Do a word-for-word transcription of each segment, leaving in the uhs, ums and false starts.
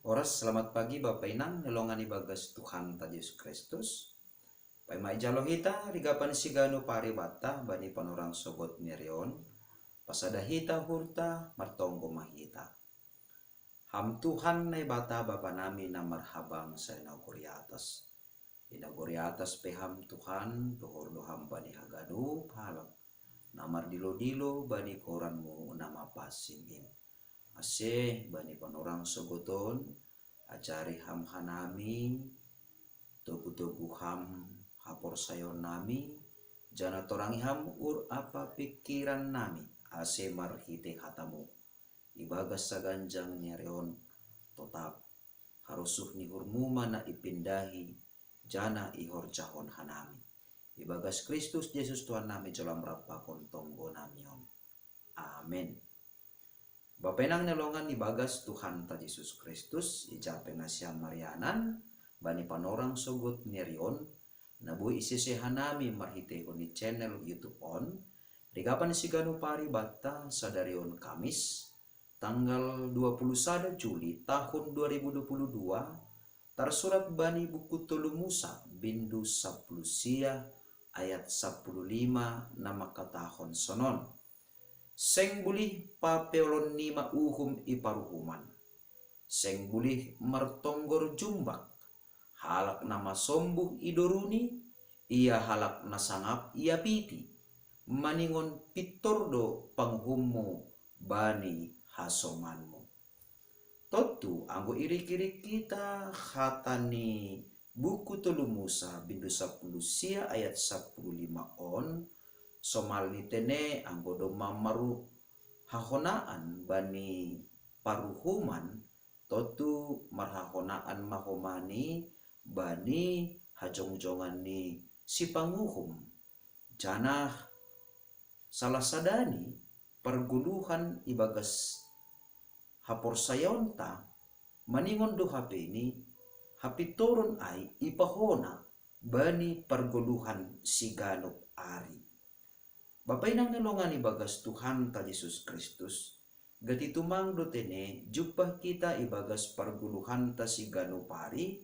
Oras, selamat pagi Bapa Inang, nelongan ibagas Tuhan ta Jesus Kristus. Paima ijalo hita rigapan siganu paribata bani panorang sogot nerion, pasada hita hurta martonggo mahita. Ham Tuhan Naibata Bapa nami na marhabang sa inagoriatas. Inagoriatas pe Ham Tuhan, dohor do Ham bani haganup halak na mardilo-dilo bani goranmu na mapansing in. Ase bani panorang sogoton, ajari Ham hanami, togu-togu Ham haporsayon nami, jana torangi Ham ur apa pikiran nami, ase marhite hatamu ibagas saganjang ni areon totap harosuh ni uhurmu ma na ipindahi jana ihorjahon hanami. Ibagas Kristus Jesus Tuhan nami jolam rap pakon tonggo nami on. Amen. Bapa Inang nelongan ibagas Tuhan ta Jesus Kristus, ija pe nasiam marianan bani panorang sogot nerion, na boi isese hanami marhitehon ni channel YouTube on, rigapan siganu paribata sadarion Kamis, tanggal dua puluh sada Juli tahun dua ribu dua puluh dua, tarsurat bani buku tolu Musa bindu sapuluh sia ayat sapuluh lima na mangkatahon sonon: Seng bulih papeolon nima uhum i paruhuman. Seng bulih martonggor jumbak. Halak na masombuh idoruni, ia halak na sangap iapiti. Maningon pintor do panguhummu bani hasomanmu. Tontu anggo irik-irik hita hata ni buku tolu Musa bindu sapuluh sia ayat sapuluh lima on, somal ni tene anggo domma maruhahonaan bani paruhuman, tontu marhahonaan ma homa ni bani hajongjongan ni sipanguhum. Janah salah sadani pargoluhan ibagas haporsayaonta, maningon do hape ni hapintoron ai ipahona bani pargoluhan siganup ari. Bapa Inang nelongan ibagas Tuhan ta Jesus Kristus, gati tumang do tene jumpah hita ibagas pargoluhanta siganup ari,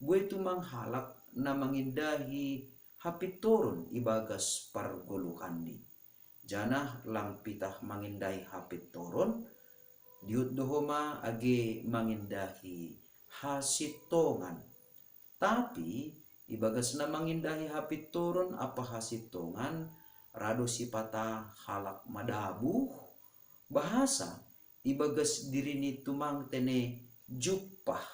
buei tumang halak na mangindahi hapintoron ibagas pargoluhanni. Janah lang pitah mangindahi hapintoron, dihut do homa age mangindahi hasintongan. Tapi ibagas na mangindahi hapintoron ampa hasintongan, ra do sipata halak madabuh, bahasa ibagas dirini tumang tene jumpah.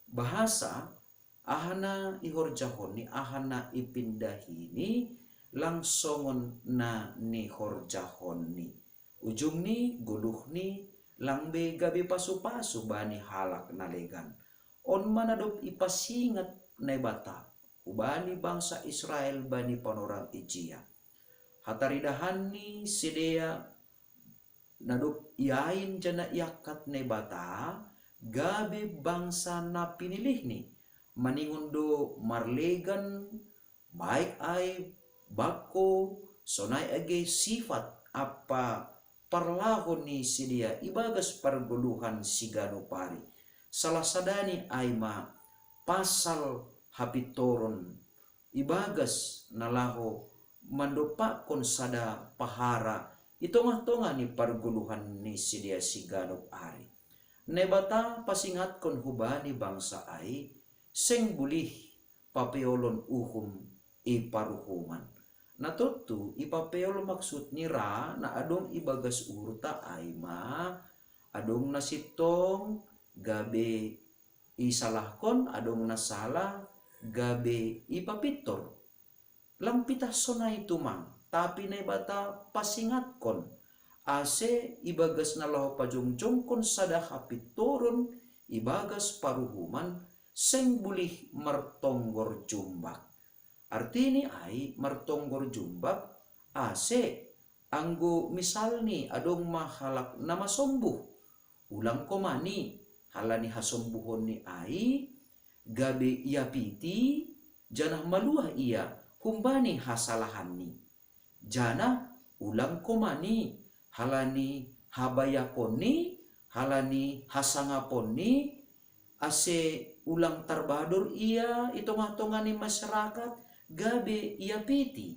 Bahasa aha na ihorjahonni, aha na ipindahini, lang songon na nihorjahonni. Ujungni, goluhni, lang be gabe pasu-pasu bani halak na legan. On ma na dob ipasingat Naibata hubani bangsa Israel bani panorang ijia. Hataridahanni sidea na dob iain jana iangkat Naibata gabe bangsa na pinilihni, maningon do marlegan, baik ai bangko, sonai age sifat ampa parlaho ni sidea ibagas pargoluhan siganup ari. Salah sadani ai ma pasal hapintoron ibagas na laho mandompakkon sada pahara i tongah-tongah ni pargoluhan ni sidea siganup ari. Naibata pasingatkon hubani bangsa ai, seng bulih papeolon uhum i paruhuman. Na tontu ipapeol maksudni ra na adong ibagas uhurta ai ma, adong na sintong gabe isalahkon, adong na sala gabe ipapintor. Lang pitah sonai tumang, tapi Naibata pasingatkon, ase ibagas na laho pajongjongkon sada hapintoron ibagas paruhuman, seng bulih martonggor jumbak. Artini ai martonggor jumbak, ase anggo misalni adong ma halak na masombuh, ulang komani halani hasombuhonni ai, gabe iapiti, janah maluah ia humbani hasalahanni. Janah ulang komani halani habayakonni, halani hasangaponni, Ase ulang tarbador ia i tongah-tongah ni masyarakat, gabe ia piti.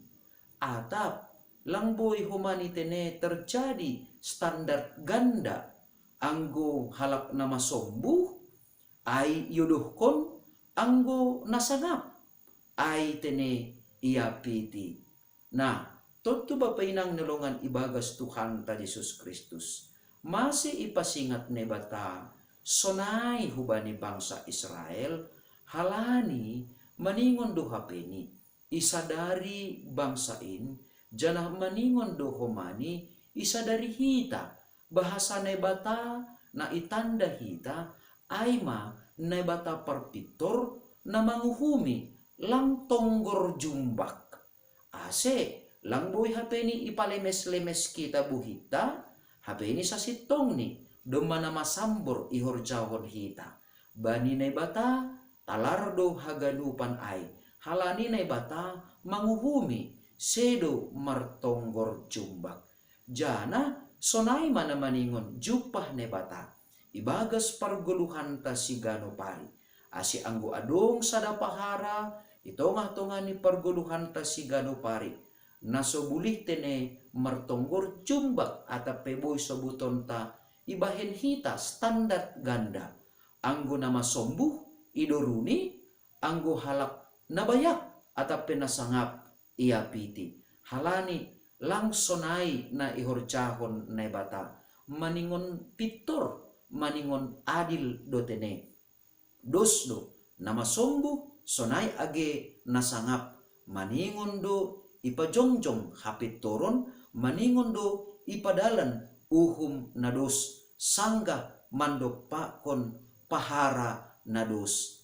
Atap, lang boi homa ni tene terjadi standar ganda, anggo halak na masombuh, ai iodohkon, anggo na sangap, ai tene ia piti. Nah, tontu bapa inang na longan ibagas Tuhanta Jesus Kristus, mase ipasingat Naibata sonai hubani bangsa Israel, halani maningon do hapeni isadari bangsa in, janah maningon do homani isadari hita, bahasa Naibata na itanda hita, ai ma Naibata parpintor na manguhumi, lang tonggor jumbak. Ase, lang boi hapeni ipalemes-lemes kita buhitta, hapeni sasintongni, domma na masambor ihorjahon hita. Bani Naibata, talar do haganupan ai, halani Naibata manguhumi, sedo martonggor jumbak. Janah sonai ma na maningon jumpah Naibata ibagas pargoluhanta siganup ari. Ase anggo adong sada pahara i tongah-tongah ni pargoluhanta siganup ari, na so bulih tene martonggor jumbak atap pe boi sobutonta ibahen hita standar ganda. Anggo na masombuh idoruni, anggo halak na bayak atap pe na sangap ia piti. Halani lang sonai na ihorjahon Naibata, maningon pintor, maningon adil do tene. Dos do, na masombuh sonai age na sangap, maningon do ipajongjong hapintoron, maningon do ipadalan uhum na dos, sanggah mandompakkon pahara na dos.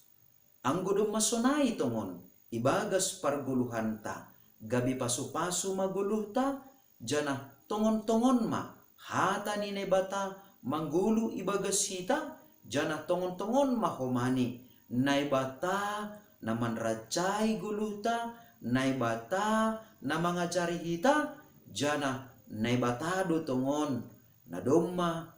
Anggo domma sonai tongon ibagas pargoluhanta, gabe pasu-pasu ma goluhta, janah tongon-tongon ma hata ni Naibata manggoluh ibagas hita, janah tongon-tongon ma homani Naibata na manrajai goluhta, Naibata na mangajari hita, janah Naibata do tongon na domma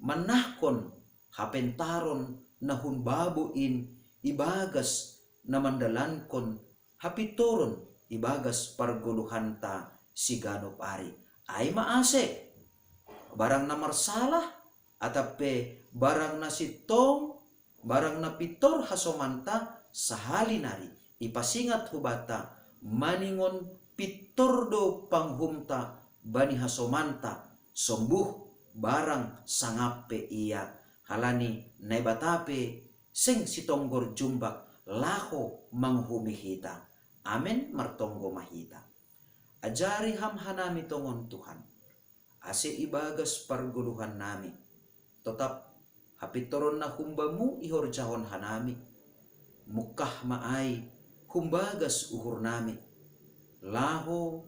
mannahkon hapentaron na hun babo in ibagas na mandalankon hapintoron ibagas pargoluhanta siganup ari. Ai ma ase, barang na marsalah, atap pe barang na sintong, barang na pintor hasomanta, sahali nari ipasingat hubanta, maningon pintor do panguhumta bani hasomanta, sombuh barang sangap pe ia, halani Naibata pe seng sitonggor jumbak laho manguhumi hita. Amen, martonggo ma hita. Ajari ham hanami tongon Tuhan, ase ibagas pargoluhannami, totap hapintoron na humbamu ihorjahon hanami, mungkah ma ai humbagas uhurnami, laho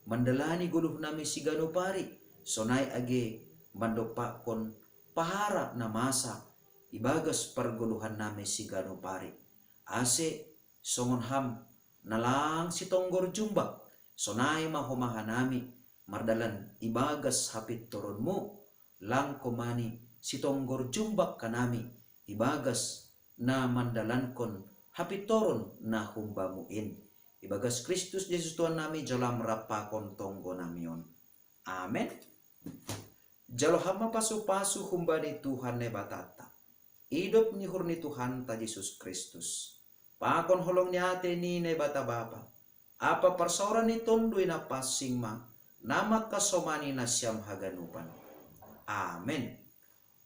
mandalani goluhnami siganup ari, sonai age mandompakkon pahara na masa ibagas pargoluhannami siganup ari. Ase songon ham na lang sitonggor jumbak, sonai ma homa hanami mardalan ibagas hapintoronmu, lang homani sitonggor jumbak hanami ibagas na mandalankon hapintoron na humbamu in. Ibagas Kristus Jesus Tuhannami, jalo ham rap pakon tonggonami on. Amen. Jalo ham ma pasu-pasu humbani Tuhan Naibatanta, idop ni uhur ni Tuhanta Jesus Kristus, pakon holong ni ate ni Naibata Bapa, ampa parsaoran ni Tonduy Napansing ma, na mangkasomani nasiam haganupan. Amen.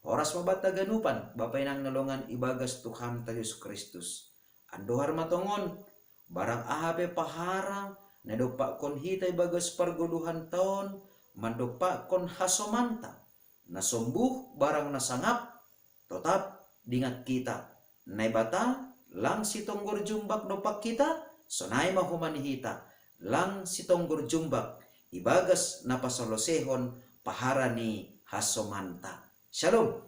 Horas ma banta haganupan, bapa inang na longan ibagas Tuhanta Jesus Kristus. Andohar ma tongon, barang aha pe pahara na idompakkon hita ibagas pargoluhanta on, mandompakkon hasomanta, na sombuh barang na sangap, totap dingat hita, Naibata lang sitonggor jumbak dompak hita, sonai ma homa ni hita lang sitonggor jumbak ibagas na pasolosehon pahara ni hasomanta. Shalom.